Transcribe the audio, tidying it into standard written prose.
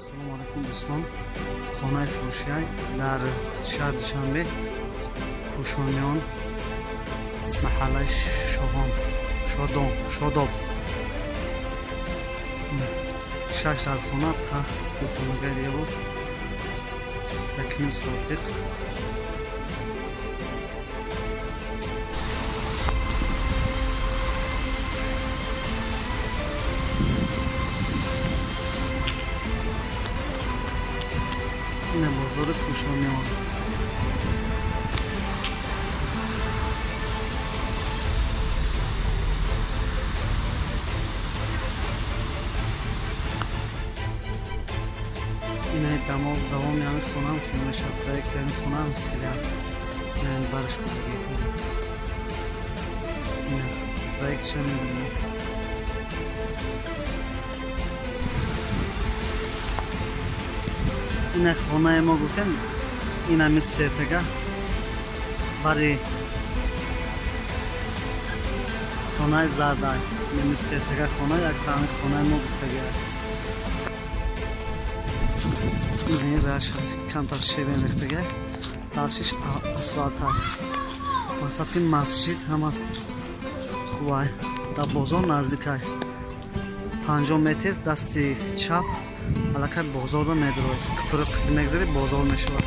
Ассалому алайкум дӯстон. Хонаи фурӯшия дар шаҳри Душанбе, Кӯшониён, маҳаллаи Шоҳон, Шодоб. 6 дар хона та ду хонагаи дига буд. 1.5 сотиқ. Ина бозори Кӯшониён. Ина давоми ҳамин хонаам хеле мешавад. Проекти ҳамин хонаам хеле ина барш будаги. Ина проектша мебинем. Ина хонаи мо гуфтем, ина мис сетага бари хонаи зардай. Ина мис сетага хона, як ҳамин хонаи мо гуфтага. Ина раш камтар шебен рехтага, даршиш асфалтай. Масад ки масҷид ҳам аст хубай. Дар бозор наздикай. 50 метр дасти чап аллакай бозорро медурод. Купри қити мегзари бозор мешавад.